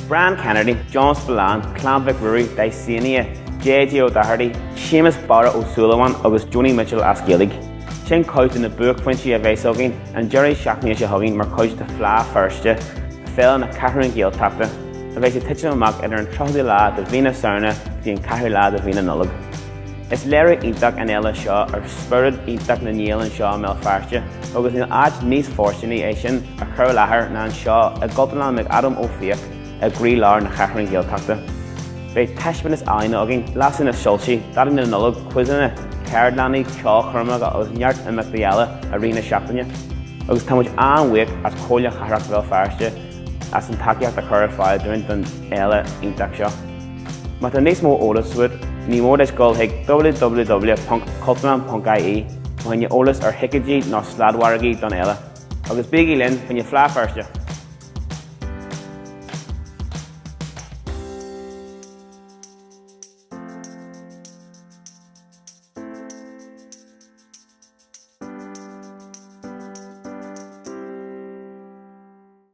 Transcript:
Brian Kennedy, John Spillane, Clann Mhic Ruairí, Dysania, JJ O'Doherty, Séamus Barra Ó Súilleabháin agus Joni Mitchell as Gaeilge. Sin cuid de na buaicphointí a bheas againn an deireadh seachtaine seo chugainn mar chuid de Fleadh Feirste, Féile na Ceathrún Gaeltachta, a bheas ag titim amach idir an 30ú lá de mhí na Samhna go dtí an 4ú lá de mhí na Nollag. Is léiriú iontach an fhéile seo ar spiorad iontach na nGael anseo i mBéal Feirste agus níl áit níos fóirsteanaí é sin a chur i láthair ná anseo i gCultúrlann McAdam Ó Fiaich i gcroílár na Ceathrún Gaeltachta. Beidh taispeántas ealaíne againn, lasadh na soilsí, Daidí na Nollag, quizeanna, ceardlanna, ceolchoirmeacha agus neart imeachtaí eile i rith na seachtaine. Agus tá muid an-bhuíoch as Comhairle Chathrach Bhéal Feirste as an tacaíocht a chur ar fáil dúinn don fhéile iontach seo. Má tá níos mó eolais uait, ní mór duit dul chuig www.cultúrlann.ie fá choinne eolas ar thicéidí nó sladmhargaí don fhéile. Agus bígí linn fá choinne Fleadh Feirste!